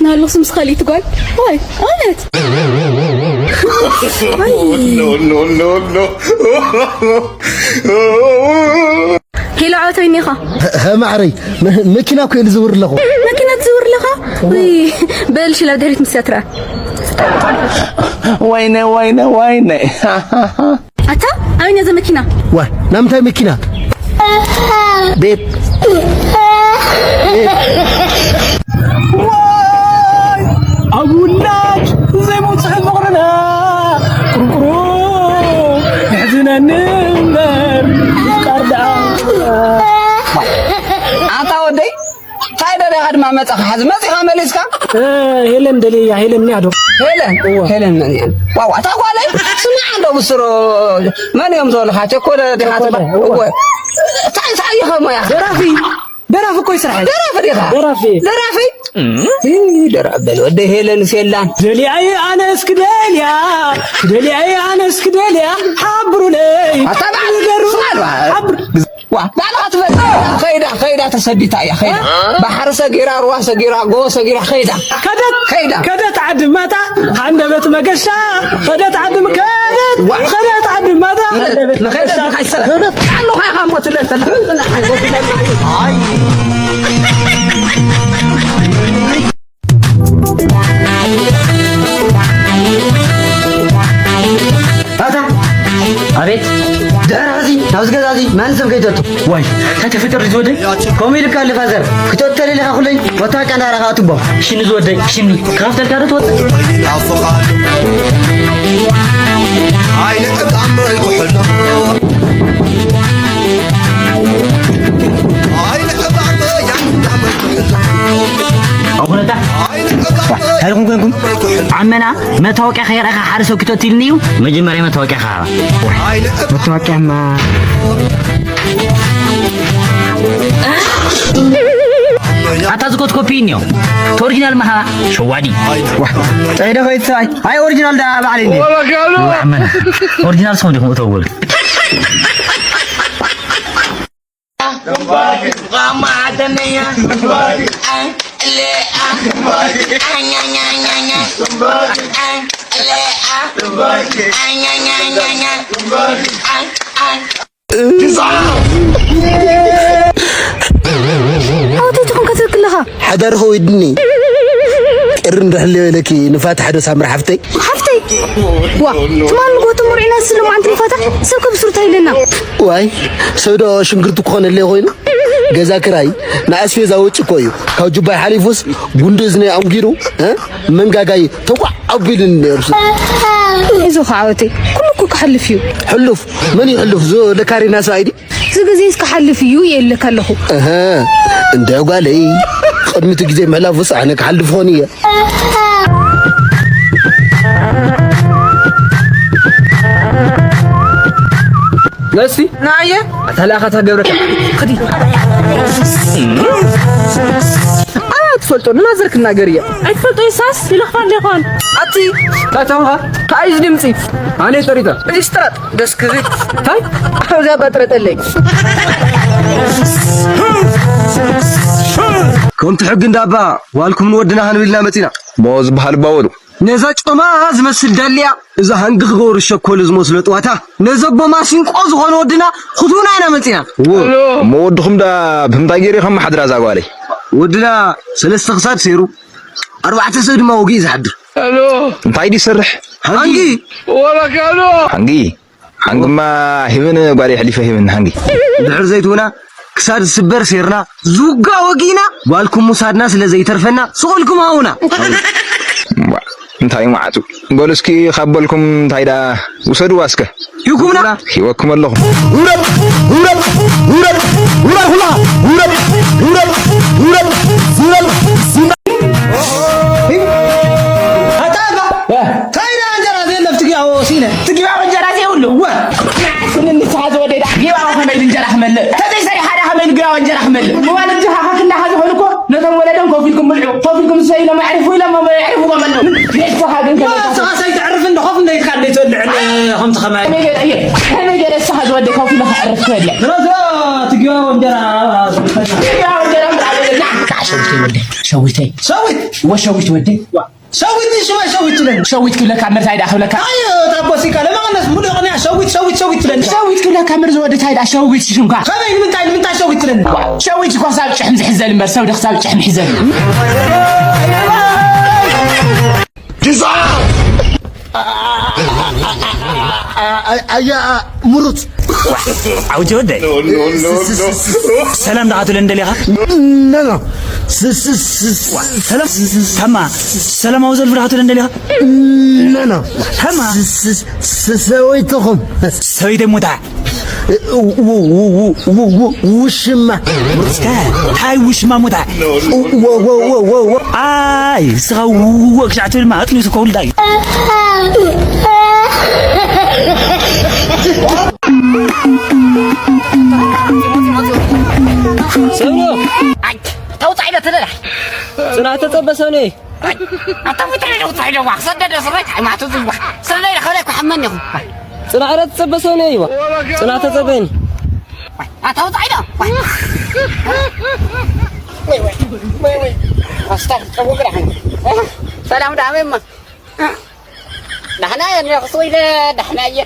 ናሉ ስምስ ካልኢት ጓል ዋይ ኣነት ሄሎ ዓወት ወይኒኻ ማዕረይ መኪና እኮ እየ ዝዝውር ኣለኹ። መኪና ትዝውር ኣለኻ? በል ሽላ ድሕሪት ምስያ ትረኣ። ወይነ ወይነ ወይነ ኣታ ኣበይ ነዘ መኪና? ዋ ናምንታይ መኪና? ቤት ኣብ ውላድ ዘይመውፅእ ፍቕርና ቁርቁሮ የሕዝነኒ እምበር ምፍቃር ደኣ ኣታ ወደይ እንታይ ደሊኻ ድማ መጻኻ ሓዚ መጺኻ መሊስካ ሄለን ደልያ ሄለን እኒኣ ዶ ሄለን ሄለን መን እያ ዋዋ እታ ጓለይ ስማዕ እንዶ ብስሮ መን እዮም ዝበሉኻ ቸኮለ ዲኻ ትባ እንታይ እንታይ ኢኻ ሞያ ደራፊ ደራፊ እኮ ይስራሕ ደራፊ ዲኻ ደራፊ ደራፊ ደራፍ በል ወደ ሄለን ሴላን ደልያይ ኣነ እስኪ ደልያ ደልያይ ኣነ እስኪ ደልያ ሓብሩለይ ኣታ ባዕሉ ደሩ ስማዕ ሓብሩ ዋ ባዕልኻ ትፈልጥ ከይዳ ከይዳ ተሰዲታ እያ ከይዳ ባሕሪ ሰጊራ ሩዋ ሰጊራ ጎቦ ሰጊራ ከይዳ ከደት ከይዳ ከደት ዓዲ ማታ ሃንደበት መገሻ ከደት ዓዲ ከደት ከደት ዓዲ ማታ ሃንደበት መገሻ ከደት ካይሰራ ከደት ኣለኹ ኢኻ እሞ ትለል ተላ ኣታ ኣቤት ድሕሪ ሕዚ ናብዚ ገዛ እዚ ማንም ሰብ ከይተቱ ዋይ እንታይ ተፈጠር ዝወደይ ከምኡ ኢልካ ኣለ ፋዘር ክትወጥ ተደሊኻ ኩለይ ወታወቂያ እንዳረኻ ኣትቦ ሽኒ ዝወደይ ሽኒ ክኸፍተልካ ዶ ትወፅእ ኣይነ ዕጣም ይኩሕሎ ኣይነ ዕጣም ያንዳም ይኩሕሎ ኣኹነታ እንታይ ኢኹም ኮንኩም ዓመና መታወቂያ ከይረእኻ ሓደ ሰብ ክተትልኒ እዩ መጀመርያ መታወቂያ ከሃባ መታወቂያማ ኣታ ዝኮት ኮፒ እኒዮ ኦሪጂናል መሃባ ሸዋዲ ጠይደ ኮይት ሰብኣይ ኣይ ኦሪጂናል ዳ ባዕለይ እንዲ ዓመና ኦሪጂናል ሰው እንዲኹም እተወሉ ኣውተትኹም ከትልክልኻ ሓዳር ኸዊድኒ ቅር እንድሕልዮ ኢለኪ ንፋትሕ ዶ ሳምሪ ሓፍተይ ሓፍተይ ዋ ትማል ንጎ ተመርዒና ስልም ዓንቲ ንፋታ ሰብ ከብስሩ እንታይ ኢለና ዋይ ሰብ ዶ ሽንግርቲ ክኾነለይ ኮይኑ ገዛ ክራይ ንኣስቤዛ ወጪ እኮ እዩ ካብ ጁባይ ሓሊፉስ ጉንዲ እዝነይ ኣንጊሩ መንጋጋይ ተጓዕ ኣቢሉኒ ነይሩ እዞ ከዓወተይ ኩሉ እኮ ክሓልፍ እዩ ሕሉፍ መን እዩ ሕሉፍ ዞ ለካሪና ሰብኣይ ድዩ እዚ ግዜስ ክሓልፍ እዩ የልክ ኣለኹ። እህ እንደ ጓለይ ቅድሚ እቲ ግዜ ምሕላፉስ ኣነ ክሓልፍ ኾን እየ። ነሲ ናየ ተላኻ ተገብረካ ክዲ ኣያ ትፈልጦ ንማዘር ክናገር እያ ኣይትፈልጦ ይሳስ ይለኽፋ እንዲኾን ኣቲ ታታውኻ ካይዝ ድምፂ ኣነ ጠሪታ እሽጥራጥ ደስ ክብል እንታይ ኣብዛ ባጥረጠለይ ከምቲ ሕጊ እንዳባ ዋልኩም ንወድና ሃንብ ኢልና መፂና ሞ ዝበሃል ባወሉ ነዛ ጮማ ዝመስል ዳልያ እዛ ሃንጊ ክገብሩ ሸኮሉ ዝመስሎ ጥዋታ ነዘቦ ማሲንቆ ዝኾነ ወድና ክትቡና ኢና መፂና እሞ ወድኹም ዳ ብምንታይ ገይሩ ከመሓድራ እዛ ጓለይ ወድና ሰለስተ ክሳድ ሰይሩ ኣርባዕተ ሰብ ድማ ወጊኡ ዝሓድር እንታይ ድሰርሕ ሃንጊ ወረካሎ ሃንጊ ሃንግማ ሂብን ጓል የሕሊፈ ሂብን ሃንጊ ድሕር ዘይትውና ክሳድ ዝስበር ሴርና ዝውጋ ወጊና ጓልኩም ሙሳድና ስለ ዘይተርፈና ስቑልኩም ሃውና እንታይ መዓቱ በሉ እስኪ ካብ በልኩም እንታይ ዳ ውሰድዋ እስከ ሂብኩምና ሂበኩም ኣለኹ ውረድ ውረድ ውረድ ውረድ ሁላ ውረድ ውረድ ውረድ ዝረድ ዝረድ ታይዳ እንጀራ ዘየለ ትግባኦ ሲነ ትግባኦ እንጀራ ዘይብሉ ወ ንስኻ ዝወደዳ ግባኦ ከመይ እንጀራ ክመልእ ተዘይ ሰሪሓ ዳ ከመይ ግባኦ እንጀራ ክመልእ መዋልድ ድኻ ከክንዳኻ ዝኾኑ እኮ ነቶም ወለዶም ኮፍ ኢልኩም ብልዑ ኮፍ ኢልኩም ዝሰዩ ኢሎም ኣዕርፉ ኢሎም ኣሞ የዕርፍዎም ኣለዉ ንስኻ ግን ከመይ ንስኻ ሰይተዕርፍ እንዶ ኮፍ እንደ ኢልካ እንደ ትበልዕ ከምቲ ከማይ ከመይ ገይረ እየ ከመይ ገይረ ንስኻ ዝወደ ኮፍ ኢለ ከዕርፍ ክበልዕ ስለዚ ትግባኦ እንጀራ ትግባኦ እንጀራ ምጣ ሸዊተይ ወደይ፣ ሸዊተይ። ሸዊት? ወሸዊት ወደይ። ዋ። ሸዊት ንሽማ ሸዊት ትብለኒ። ሸዊት ክብለካ እምበር እንታይ ደኣ ክብለካ? ኣይ፣ ታቦሲካ ለማቐነስ ሙሉእ ቅንያ ሸዊት፣ ሸዊት፣ ሸዊት ትብለኒ። ሸዊት ክብለካ እምበር ዝወዲ እንታይ ደኣ ሸዊት ሽምካ? ከመይ ንምንታይ፣ ንምንታይ ሸዊት ትብለኒ? ዋ፣ ሸዊት እኮ ክሳብ ጭሕም ዝሕዘል እምበር ሰብ ዶ ክሳብ ጭሕም ይሕዘል? ኣያ ምሩት ዓውጀ ወደይ። ሰላም ደኣ ክትብለኒ ደሊኻ? ኖ፣ ኖ። ስ-፣ ስ-፣ ስ-፣ ዋ፣ ሰላም፣ ታማ፣ ሰላማዊ ዘልፊ ደኣ ክትብለኒ ደሊኻ? ኖ፣ ኖ። ታማ። ስ-፣ ስ-፣ ስ-፣ ሰበይትኹም። ሰበይተይ ሞታ። ው-፣ ው-፣ ው-፣ ው-፣ ው-፣ ው-፣ ውሽማ። እስከ፣ ታይ ውሽማ ሞታ? ው-፣ ው-፣ ው-፣ ው-፣ ው-፣ ው-፣ ኣይ፣ እስኻ ው-፣ ው-፣ ው-፣ ክሻዕ ትብል ማ፣ ኣጥኒሱ ከውልዳ እዩ። ሰብሎ። ኣይ፣ ተውጻእ ኢለ ተለላ። ጽናሕ ተጸበ ሰብነይ። ኣታ ፍትሒ ነው ታይደዋ ሰደደ ስረክ ማቱ ዝዋ ሰብነይ ለኸለ ኩሐመን ይኹ። ጽናሕ ኢለ ተጸበ ሰብነይ ይዋ። ጽናሕ ተጸበኒ። ኣታ ውጻእ ኢለ። ወይ፣ ወይ፣ ወይ፣ ወይ። ኣስታ፣ ጸጉ ግራ። ሰላም ዳመማ። ዳሕና እየ፣ እኔ ክስወይ ኢለ ዳሕና እየ።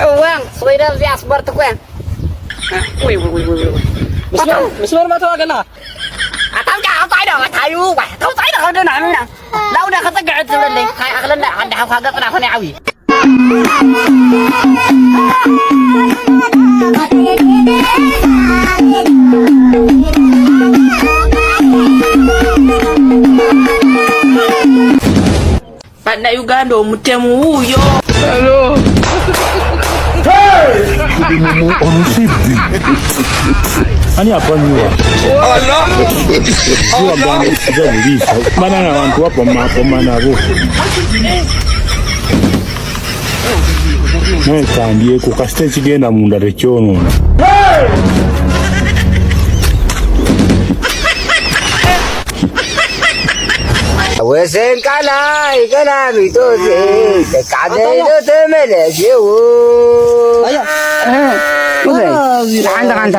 እዋ፣ ክስወይ ኢለ እዚኣ ስፖርት እኮ እያ። ወይ፣ ወይ፣ ወይ፣ ወይ፣ ወይ። ምስ መን፣ ምስ መን ማተዋ ገና? ኣታ ውጫ፣ ኣውጻ ኢለ፣ ኣታ እዩ፣ ዋ፣ ኣታ ውጻ ኢለ፣ ከብደና፣ ዓሚና። ላውና ከጸግዐት ትብለለይ። ሃይ፣ ኣኽለና፣ ዓዲ ሓውካ ገጽና ኮነ ዓብዪ። Bana Uganda omutemu wuuyo. Ani apanyiwa. Ziwa gani kuja bulisa. Mana na wantu wapo mapo mana bo. Naye kandi eko kasita ekigenda munda tekyonoona. ወሰን ቃላይ ገላሚጦስ ተካዕደሎ ተመለስዎ። ኣያ። እ፣ ውሰይ። ሓንቲ ካንታ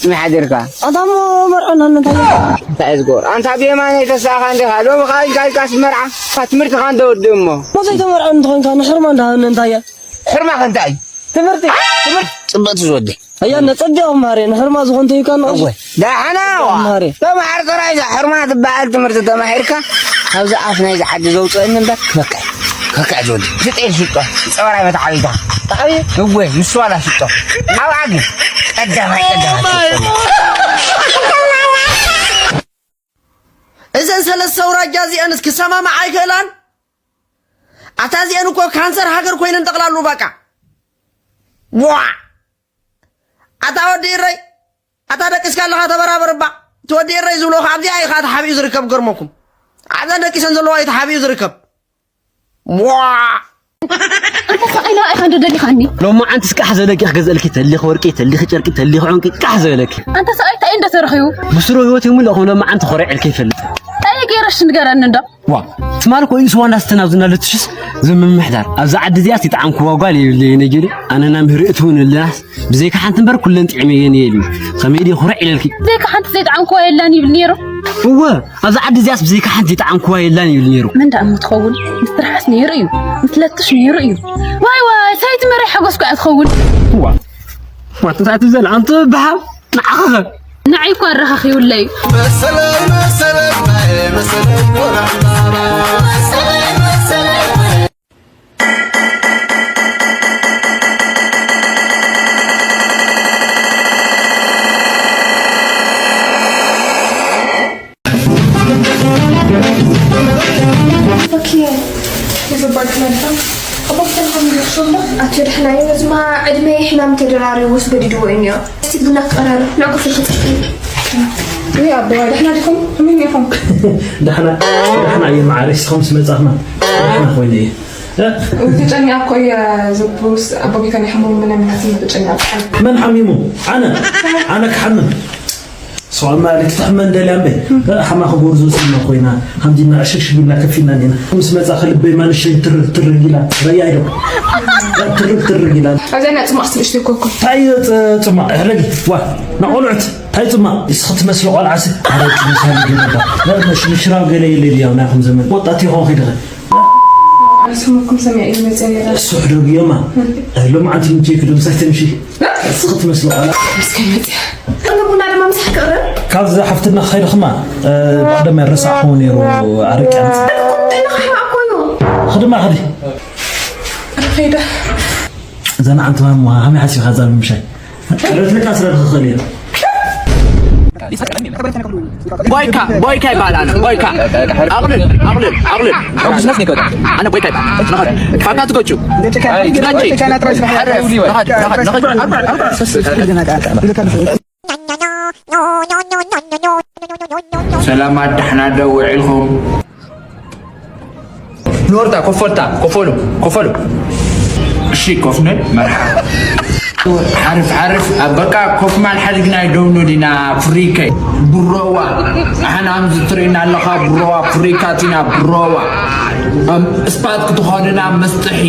ስሚ ሓዲርካ። ኣታ ሞ መርዖ ነን እንታይ? እንታይ ዝጎር? ኣንታ ብየማነይ ተሳኻ እንዲኻ። ሎሚ ኸኣ ኢልካ ኢልካስ መርዓ። ትምህርትኻ እንዶ ወዲ እሞ። ሞ ዘይተመርዖ እንተኾንካ ንሕርማ እንዳሃብነ እንታይ እያ? ሕርማ ከ እንታይ? ትምህርቲ፣ ትምህርቲ ጽብቕቲ ዝወደይ። ኣያ ነጸጊ መሃሪ፣ ንሕርማ ዝኾን ተይካ ንቐሽ። እወ፣ ደሓና ዋ። መሃሪ። ተምሃር ጥራይ እዛ ሕርማ ትበሃል ትምህርቲ ተማሂርካ፣ ካብዚ ኣፍ ናይዚ ዓዲ ዘውፅአኒ እምበር፣ ክበካ እዩ። ክበካ እዩ ዝወደይ። ሽጠ ሽጦ፣ ጸወራይ መተዓቢታ። ተዓብየ? እወ፣ ምስ ዋላ ሽጦ። ኣብኣ ግን ቀዳማይ፣ ቀዳማይ ትወፅአኒ። እዘን ሰለስተ ኣውራጃ እዚኣንስ ክሰማማዓ ኣይክእላን? ኣታ እዚአን እኮ ካንሰር ሃገር ኮይነን ጠቕላሉ በቃ። ዋ! ኣታ ወዲ ኢረይ፣ ኣታ ደቂስካ ኣለኻ ተበራበርባ። እቲ ወዲ ኢረይ ዝብሎ ከኣ ኣብዚኣ እዩ ከኣ ተሓቢኡ ዝርከብ፣ ገርመኩም። ኣብዘን ደቂሰን ዘለዋ እዩ ተሓቢኡ ዝርከብ። ዋ! ኣንታ ሰብኣይ ንዓይ ኢኻ እንዶ ደሊኻኒ? ሎማዓንቲ እስካሕ ዘለኪ ክገዝእልኪ፣ ተሊኺ ወርቂ፣ ተሊኺ ጨርቂ፣ ተሊኺ ዕንቂ፣ ቃሕ ዝበለኪ። ኣንታ ሰብኣይ እንታይ እንዶ ተረኺቡ? ብስሩ ህይወት ይሙልእ፣ ከም ሎማዓንቲ ኮሪዐልኪ ይፈልጥ። እንታይ ገይረሽ ንገረኒ እንዶ? ዋ፣ ትማል እኮ እዩ ስዋ እንዳስተና ኣብዚ እናለትሽስ ዝምምሕዳር። ኣብዚ ዓዲ እዚኣስ ይጠዓምክዋ ጓል የብለይን ነጊሩ። ኣነና ምህሪ እትውን እልናስ ብዘይካ ሓንቲ እምበር ኩለን ጥዒመየን እየ ኢሉ። ከመይ ድየ ኩርዕ ኢለልኪ? ብዘይካ ሓንቲ ዘይጠዓምክዋ የላን ይብል ነይሩ። እወ፣ ኣብዚ ዓዲ እዚኣስ ብዘይካ ሓንቲ ዘይጠዓምክዋ የላን ይብል ነይሩ። መን ደኣ እሞ ትኸውን? ምስ ስራሕስ ነይሩ እዩ። ምስ ለትሽ ነይሩ እዩ። ዋይ ዋይ፣ ሳይቲ መራይ ሓጎስ እኮ እያ ትኸውን። እዋ፣ ዋት እንታይ ትብል ዘላ? ኣንቲ በሃም ንዓኻ ኸ? ንዓይ እኮ ኣረኻኺቡለይ። መሰለይ፣ መሰለይ፣ መሰለይ፣ መሰለይ፣ ኦኬ፣ ይዘባል ክመልካ። ኣቦ፣ ክተልካ ምንድን ክሸምዳ? ኣትዮ፣ ደሕና እዩ። እዚ ማ ዕድመ ሕማም ተደራሪቡ ወስ ገዲድዎ እዩ እኒኦ። እስቲ ቡና ክቐራርብ። ንዕቁ ስልኪ ጽሕፊ። ወይ ኣቦ፣ ደሕና ዲኹም? ከመይ እኒኹም? ደሕና፣ ደሕና እየ መዓረይ፣ ንስኹም ምስ መጻኹም ደሕና ኮይነ እየ። እ? ተጨኒቐ እኮ እየ፣ ዘቡስ ኣቦ ጌታ ናይ ሕሙም ምናምን እናተሰማ ተጨኒቐ። መን ሓሚሙ? ኣነ? ኣነ ክሓምም? ሰዋል ማለት ትሕመ እንደልያ እምበይ። ሓማ ክጎርዞ ስማ ኮይና፣ ሃምዲና ዕሽግሽግ ኢልና ከፊና ኔና። ምስ መጻ ከልበይ ማንሸይ ትርግ ትርግ ኢላ። ረያ ኢሎ። ትርግ ትርግ ኢላ። ኣብዛ ናይ ጽማቕ ስልሽቲ ኮኮ። ታይ ጽ-፣ ጽማቕ? ሕረጊ። ዋ፣ ንቆልዑት። ታይ ጽማቕ? እስኺ ትመስሊ ቆልዓሲ። ኣረ ጽምሳሊ ገለባ። ምሽ-፣ ምሽራብ ገለ የለ ድያ ናይኹም ዘመን። ወጣት ይኾን ኺድኸ። ኣረ ስሙኩም ሰሚዐ እዩ መጸ ነይራ። እሱ ሕደግ እዮማ። ሎማዓንቲ ምቼ ክዶ ምሳይ ተምሺ። እስኺ ትመስሊ ቆልዓ። እስከ መጽያ። እንደ ቡና ድማ ምሳሕ ክቕረብ? ካብዚ ሓፍትና ክኸይድ ኽማ፣ እ፣ ብቐደም ኣይረሳዕኹዎ ነይሩ ኣረቂ ኣምጽእ። ቁጥዕና ኸሕማ እኮ እዩ። ኽድማ ኽዲ። ኣረ ኸይደ። ዘና ዓንቲ ማማ፣ ሃመይ ሓሲብካ እዛ ምምሻይ? ረትልካ ስለ ዝኽእል እየ። ቦይካ፣ ቦይካ ይባላል። ቦይካ። ኣቕልል፣ ኣቕልል፣ ኣቕልል። ኣነ ቦይካ ይባላል። ንኸድ። ፋታ ትገጩ። ትጋጭ። ንኸድ፣ ንኸድ፣ ንኸድ። ሰላም ኣዳሕና ዶ ውዒልኩም? ኖርታ ኮፎልታ ኮፎሉ ኮፎሉ። እሺ ኮፍነን መርሓ። ሓርፍ ሓርፍ ኣብ በቃ ኮፍ ማል ሓድግና ይደውሉ ዲና ፍሪከይ ብሮዋ። ኣሕና ኣምዚ ትርእና ኣለኻ ብሮዋ ፍሪካቲና ብሮዋ። እም፣ እስፓት ክትኾንና መስጥሒ።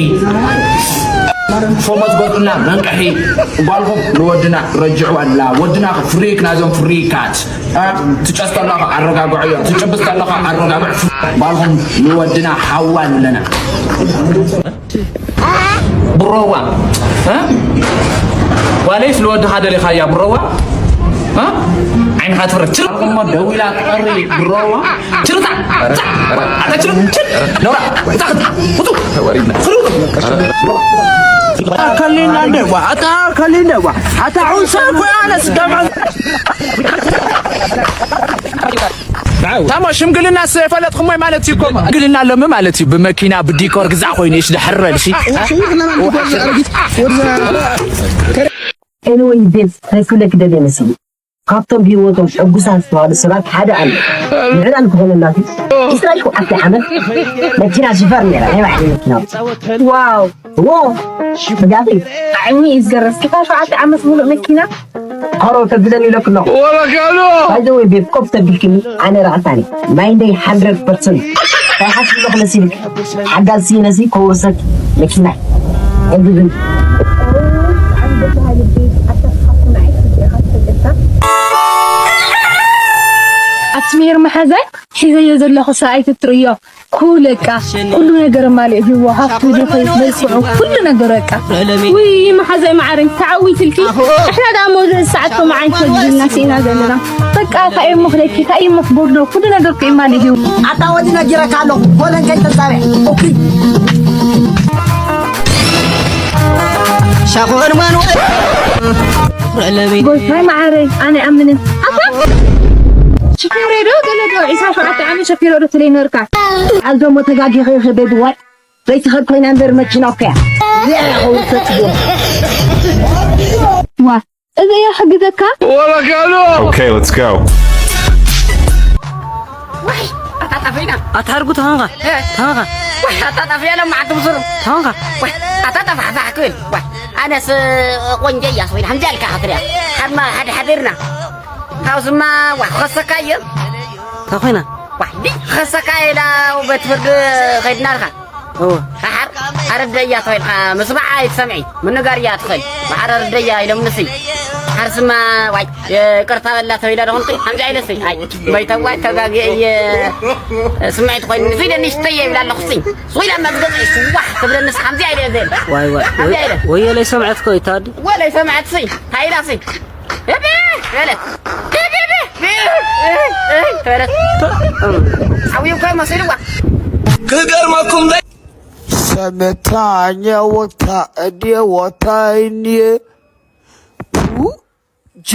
ፎመት ጎጥና መንቀሒ። ጓልኹም ንወድና ረጅዕዋ ኣላ። ወድና ፍሪክ ናዞም ፍሪካት። እ፣ ትጨስ ከለኻ ኣረጋግዕዮ፣ ትጭብስ ከለኻ ኣረጋግዕ። ጓልኹም ንወድና ሓዋ ንብለና። ብሮዋ፣ እ? ጓለይስ ንወድኻ ደሊኻያ ብሮዋ? እ? ዓይንኻ ትፍረ። ችር እሞ ደዊላ ትቐሪ ብሮዋ። ችርታ፣ ቻ፣ ኣታ ችር፣ ችር፣ ነውራ፣ እታ ክታ፣ ውጡ፣ ውጡ። ከሊና እንደዋ፣ ኣታ ከሊና ዋ፣ ኣታ ዑንሳ እኮ ኣነ ስጋማ ታማ ሽምግልና ስ-፣ ፈለጥኩም ወይ ማለት እዩ እኮ። ሽምግልና ኣለሚ ማለት እዩ። ብመኪና ብዲኮር ግዛዕ ኮይኑ እሺ፣ ድሕር በል እሺ። ኤኒወይ ቤዝ፣ ናይ ኩለክ ደደ መሲ ካብቶም ብህይወቶም ሕጉሳት ዝተባሃሉ ሰባት ሓደ ኣሎ። ምዕዳል ክኾነና እቲ ዕስራን ሸውዓተ ዓመት መኪና ሽፈር ነይራ፣ ናይ ባዕሉ መኪና። ዋው! ዎ! ብጋፊ። ብጣዕሚ እዩ ዝገርም። እስኪ ሸውዓተ ዓመት ሙሉእ መኪና? ሆሮ ተብለኒ ኢለክ ኣለኹ። ወለካሎ! ባይ ዘ ወይ ቤት ኮፍ ተቢልክኒ፣ ኣነ ራእታኒ። ማይንደይ ሃንድረድ ፐርሰንት። እንታይ ሓስብ ኣለኹ መሲልክ? ሓጋዝ ሲነሲ ከውርሰክ መኪና። እግዝን። ኣብቲ ምሄር መሓዛይ ሒዘዮ ዘለኹ ሰብኣይ ትትርእዮ። ኩሉ በቃ፣ ኩሉ ነገር ማሊእ ሂዎ፣ ሃብቱ ድኹ፣ መልክዑ፣ ኩሉ ነገር በቃ። ውይ፣ መሓዛይ መዓረይ፣ ተዓዊትልኪ። ኣሕና ደኣ መውልዒ ሰዓት ከምኡ ዓይነት ወዲ ዲና ስኢና ዘለና። በቃ፣ እንታይ እሞ ክለኪ፣ እንታይ እሞ ክጎድሎ፣ ኩሉ ነገር እኮ እዩ ማሊእ ሂዎ። ኣታ ወዲ ነጊረካ ኣለኹ፣ ሆለን ከይተጻብዕ። ኦኬ። ሻኾን ማኑ። ጎይታይ መዓረይ፣ ኣነ ኣምንን። ኣታ ሸፊሮ ዶ ገለ ዶ ዒስራ ሸውዓተ ዓመት ሸፊሮ ዶ ትለይ ነርካ? ኣብ ደሞ ተጋጊኸ ይኸ ቤቢ ዋይ። ዘይትኸድ ኮይና እምበር መኪና እኮ እያ። እዚኣ እያ ከውሰት እያ። ዋ፣ እዚ እያ ሕግዘካ? Okay, let's go. ዋይ፣ ኣታ ጠፊእና። ኣታ ኣርጉ ተኾንኻ? እ? ተኾንኻ? ዋይ፣ ኣታ ጠፊእና ሎም መዓልቲ ብስሩ። ተኾንኻ? ዋይ፣ ኣታ ጠፋሕፋሕ ክብል። ዋይ፣ ኣነስ ቆንጆ እያ ኮይና፣ ከምዚ ኣልካ ክትሪኣ። ሓድማ፣ ሓድ ሓዲርና። ካብዝማ፣ ዋይ፣ ክኸሰካ እየ። እንታይ ኮይና? ዋይ፣ ዲ፣ ክኸሰካ እየ ኢላ ቤት ፍርዲ ከይድና ኣልካ። እወ። ሓር ኣረደያ ተባሂልካ ምስማዕ ኣይትሰምዒ። ምንጋር እያ ትኽእል። ብሓር ኣረደያ ኢሎም ንስይ። ሓር ስማ ዋይ፣ ይቅርታ በላ ተባሂላ ዶ ኾንኩ? ሓምዚ ኣይለስይ። ኣይ፣ ባይታ ዋይ፣ ተጋግየ እየ። ስምዒት ኮይኑ ንስይ ደንሽ ተየ ይብላ ኣለኹ ስይ። ስይ ላማ ዝገጽ ዋህ ትብለንስ ሓምዚ ኣይለ ዘል። ዋይ፣ ዋይ፣ ሓምዚ ኣይለ። ወየለይ ሰምዐት እኮ ይታዲ። ወለይ ሰምዐት ስይ። ሃይላ ስይ። እቤ! በለት። እቤ! ተበለት። ዓብዩ እኮ መሲልዋ። ክገርመኩም ደ- ሰመታኛ ወታ እድየ ወታ እኒየ ፑጀ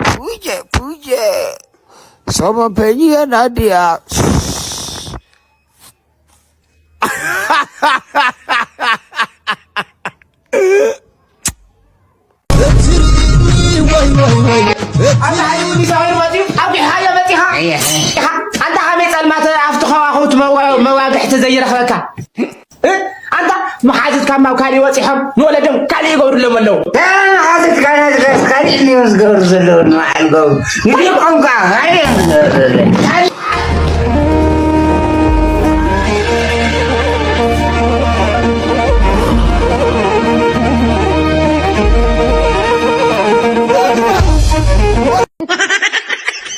ፑጀ ፑጀ ሰመ ፔኒየ ናዲያ ኣታ ሓይሉ ሚሳኤል መፂኡ፣ ኣብ ዲሓዮ መፂኻ? ኣታ ከመይ ጸልማት ኣብቲ ከዋኽብቲ መዋ-፣ መዋግሕቲ ዘይረኽበካ? እ? ኣንታ መሓዙትካ ኣብ ካሊእ ወፂሖም ንወለዶም ካሊእ ይገብሩሎም ኣለዉ። መሓዙትካ ናይ ዝገስካኒ እዮም ዝገብሩ ዘለዉ ንባዕልኩም ንደቆም ከዓ ካልእ እዮም ዝገብሩ ዘለዉ።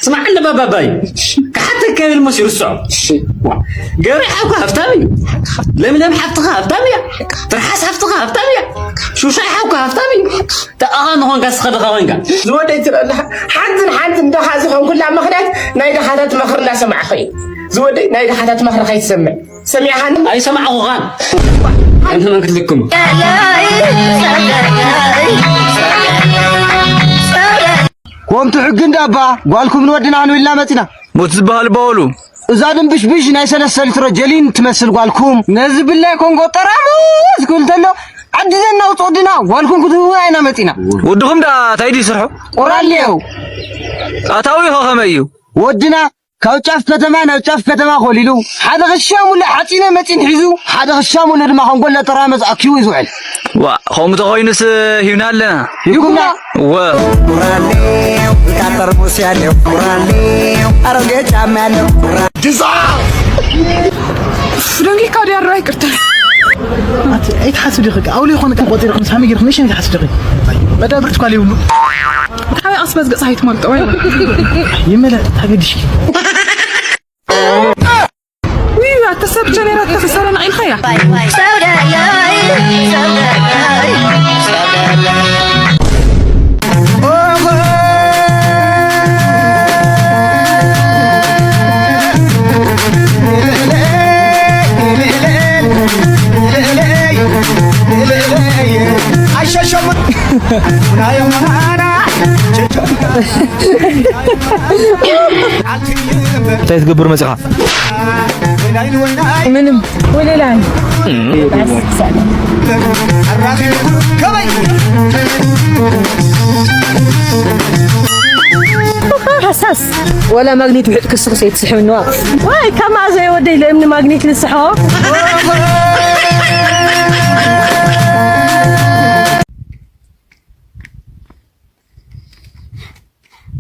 ስማዕ እንደ ባባባይ ክሓተካ ይብል መሲሉ ዝስዖ። ገብሪ ሓውካ ሃብታም እዩ። ለምለም ሓፍትኻ ሃብታም እያ። ትርሓስ ሓፍትኻ ሃብታም እያ። ሹሻይ ሓውካ ሃብታም እዩ። ተኣኻ ንኾንካ ስኸ ድኻ ኮንካ። ዝወደይ ትብለላ ሓንትን ሓንትን ድኻ ዝኾንኩላ ምኽንያት ናይ ድኻታት ምኽሪ እንዳሰማዕኹ እዩ። ዝወደይ ናይ ድኻታት ምኽሪ ከይትሰምዕ ሰሚዕኻኒ? ኣይሰማዕኹኻን። ኣንተ መን ክትልክም? ኮንቱ ሕጊ እንዳባ ጓልኩም ንወድና ንብልና መፂና። ሞት ዝበሃል በወሉ። እዛ ድንብሽብሽ ናይ ሰለስተ ሊትሮ ጀሊን ትመስል ጓልኩም። ነዚ ብላይ ኮንጎ ጠራሙዝ ክብል ተሎ ዓዲ ዘናውፅ ወድና ጓልኩም ክትህቡ ኢና መፂና። ወድኹም ዳ ታይ ድዩ ስርሑ? ቆራሌው። ኣታዊ ኸ ከመይ እዩ? ወድና ካብ ጫፍ ከተማ ናብ ጫፍ ከተማ ኮሊሉ ሓደ ክሻ ሙሉእ ሓፂነ መፂን ሒዙ ሓደ ክሻ ሙሉእ ድማ ኮንጎ ለጠራመዝ ኣኪቡ እዩ ዝውዕል። ዋ፣ ከምኡ ተኾይኑስ ሂብና ኣለና። ይኩና። ወ። ቁራሌው፣ እታ ጠርሙስ ያለው ቁራሌው፣ አሮጌ ጫማ ያለው ቁራ- ግዛ! ደንጊካ ድያ? ራ ይቅርታ። ኣቲ ኣይትሓስብ ዲኺ? ኣውሊ ይኾን ከም ቆጢርኩም ሳሚ ጌርኩም ንሽን ኣይትሓስብ ዲኺ? መዳብር ትኳል ይብሉ። እንታይ ኣስበዝ ገጽ ኣይትመልጦ ወይ? ይመለ ታገድሽ። ውይ፣ ኣተ ሰብ ጀኔራ ተሰሰረ ነቒልካያ። እንታይ ትገብር መጺኻ? ምንም ወለላ። ሓሳስ ወላ ማግኔት ውሕጥ ክስኽስ የትስሕብንዋ። ዋይ፣ ከማዘ ወደይ ለእምኒ ማግኔት ልስሖ።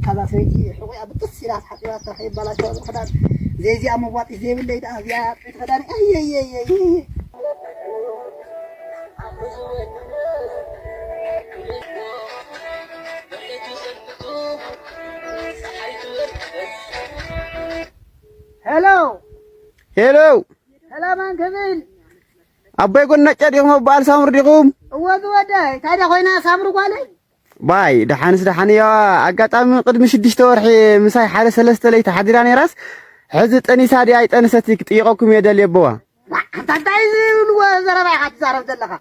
ካዛ ሰበይቲ ሕቑያ ብጥስ ኢላ ኣስሓቂባታ ከይባላሸዋ ዝኽዳን ዘይዚኣ መዋጢት ዘይብለይ ደኣ እዚኣ ጥዕቲ ክዳን። ኣየየየየ። ሄሎ። ሄሎ። ሰላም ኣንከብል። ኣቦይ ጎናጫ ዲኹም? ኣቦ ኣልሳምር ዲኹም? እወ ዝወደይ። ታዲያ ኮይና ሳምሪ ጓለይ? ባይ፣ ደሓንስ ደሓን እያ። ኣጋጣሚ ቅድሚ ሽዱሽተ ወርሒ ምሳይ ሓደ ሰለስተ ለይቲ ሓዲራ ነይራስ፣ ሕዚ ጠኒሳ ድያ ኣይጠንሰት ክጥይቐኩም እየ ደልየ ኣቦዋ። ዋ፣ ኣንታ እንታይ ዝብልዎ ዘረባ ኢኻ ትዛረብ ዘለኻ?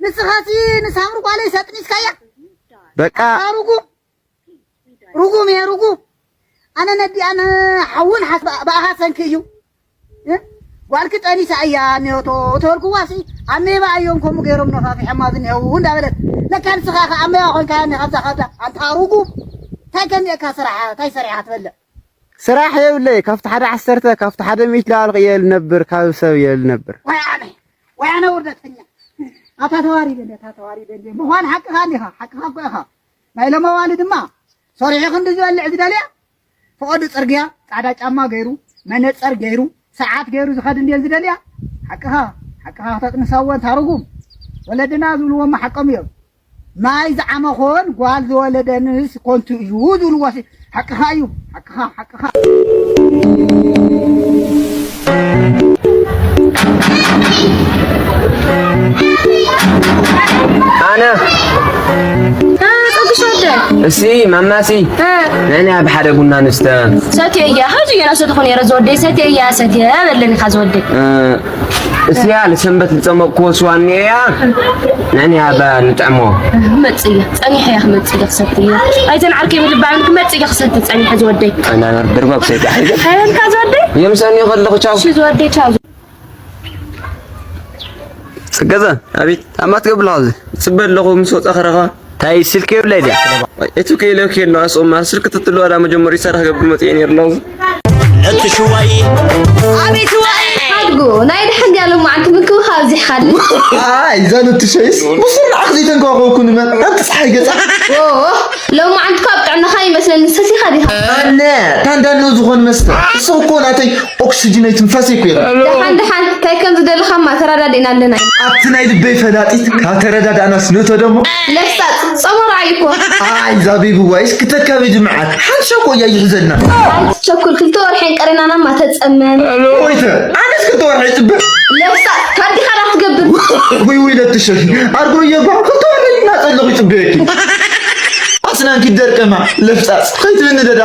ንስኻሲ ንሳምሪ ጓለይ ሰጥኒስካያ? በቃ። ኣታ ርጉም፣ ርጉም እየ፣ ርጉም። ኣነ ነዲኣን ሓውን ሓስ-፣ ብኣ-፣ ብኣኻ ሰንኪ እዩ። እ? ጓልኪ ጠኒሳ እያ እኒሆቶ ተበልክዋሲ፣ ኣሜባ እዮም ከምኡ ገይሮም ነፋፊሖማ ዝኒሀው እንዳበለት። ለካ ንስኻ ኸ ኣሜባ ኮንካያ እኒኻ ካብዛ ካብዛ። ኣንታ ርጉም። እንታይ ከኒኤካ ስራሕ፣ እንታይ ሰሪሓ ትበልዕ? ስራሕ የብለይ። ካብቲ ሓደ ዓሰርተ፣ ካብቲ ሓደ ሚእቲ ላዕሊ እየ ልነብር፣ ካብ ሰብ እየ ልነብር። ወይ ኣነ፣ ወይ ኣነ ውርደተኛ። ኣታ ተዋሪደ እንደ፣ ኣታ ተዋሪደ እንደ። ምዃን ሓቅኻ እንዲኻ፣ ሓቅኻ እኮ ኢኻ። ናይ ሎማዋሊ ድማ ሰሪሑ ክንዲ ዝበልዕ ዝደልያ፣ ፈቐዶ ጽርግያ ጻዕዳ ጫማ ገይሩ፣ መነጸር ገይሩ፣ ሰዓት ገይሩ ዝኸድ እንድየን ዝደልያ። ሓቅኻ፣ ሓቅኻ ክተጥንሳ እወ ኣንታ ርጉም። ወለድና ዝብልዎ እሞ ሓቆም እዮም። ማይ ዝዓመኾን ጓል ዝወለደንስ ኮንቱ እዩ ዝብልዎ ሲ ሓቅኻ እዩ። ሓቅኻ፣ ሓቅኻ። ኣነ እ፣ ጸግሽ ወደ። እሲ ማማሲ እ። ነኒ ኣብ ሓደ ቡና ንስተ። ሰትየ እያ። ሕጂ እየ ናሰትኹ ነይረ ዝወደይ። ሰትየ እያ፣ ሰትየ በለኒ ኻ ዝወደይ። እ፣ እስያ ንሰንበት ዝጸመቕክዎ ስዋ እኒኤያ፣ ንዕኒ ኣባ ንጥዕሞ። መጽእ እያ፣ ጸኒሐ እያ ክመጽእ እያ ክሰቲ እያ። ኣይተን ዓርከይ ምልባዕን ክመጽእ እያ ክሰቲ ጸኒሐ ዝወደይ። ኣናና ድርባ ክሰቲ ሓይገ። ሃይንካ ዝወደይ? የምሰኒ ከለኹ ቻው። እሺ ዝወደይ ቻው። ጽገዘ። ኣቤት። ኣማ ትገብር ኣለኻ ኣብዚ? ጽበ ኣለኹ ምስ ወጻ ከረኻ። ታይ ስልክ የብለይ ድያ? እቲ ከይለ ከይለ ኣስኦማ ስልክ ትጥሉ ኣላ መጀመሪ ሰራሕ ገብር መጽኤ ነይሩ ኣለኹ። እቲ ሽዋይ ኣቤት ዋይ ሓድጉ ናይ ድሓን ድያ ሎማዓንቲ ምንክብኻብ ኣብዚሕኻኒ። ኣይ፣ እዛ ነቲ ሸይስ ብስርዓት ዘይተንከባኸብኩ ንመን? ኣንቲ ፀሓይ ገፃ። ኦ፣ ሎማዓንቲ እኮ ኣብ ጥዕናኻ ይመስለኒ ሰቲኻ ዲኻ? ኣነ ታንዳኖ ዝኾን መስተ እሱ እኮ ናተይ ኦክስጅነይ ትንፋሰይ እኮ የለን። ደሓን ደሓን እንታይ ከም ዝደለኻማ ተረዳዲእና ኣለና። ኣብቲ ናይ ልበይ ፈላጢት ካብ ተረዳዳእናስ ንእቶ ደሞ። ለፍጻጽ ጸሞ ረኣዩ እኮ። ኣይ ዛቢብ ዋይስ ክተካበዲ መዓት ሓንሻ እኮ እያ ይሕዘልና። ኣይትቸኩል ክልተ ወርሒ እንቀሪናናማ ተጸመም። ቆይተ ኣነስ ክልተ ወርሒ ይጽበ። ለፍጻጽ ካዲኻ ዳ ክትገብር። ወይ ወይ ለትሸፊ ኣርጎ እየባ ክልተ ወርሒ እናጸለኹ ይጽበየኪ። ኣስናንኪ ደርቀማ ለፍጻጽ ከይትብኒ ደዳ።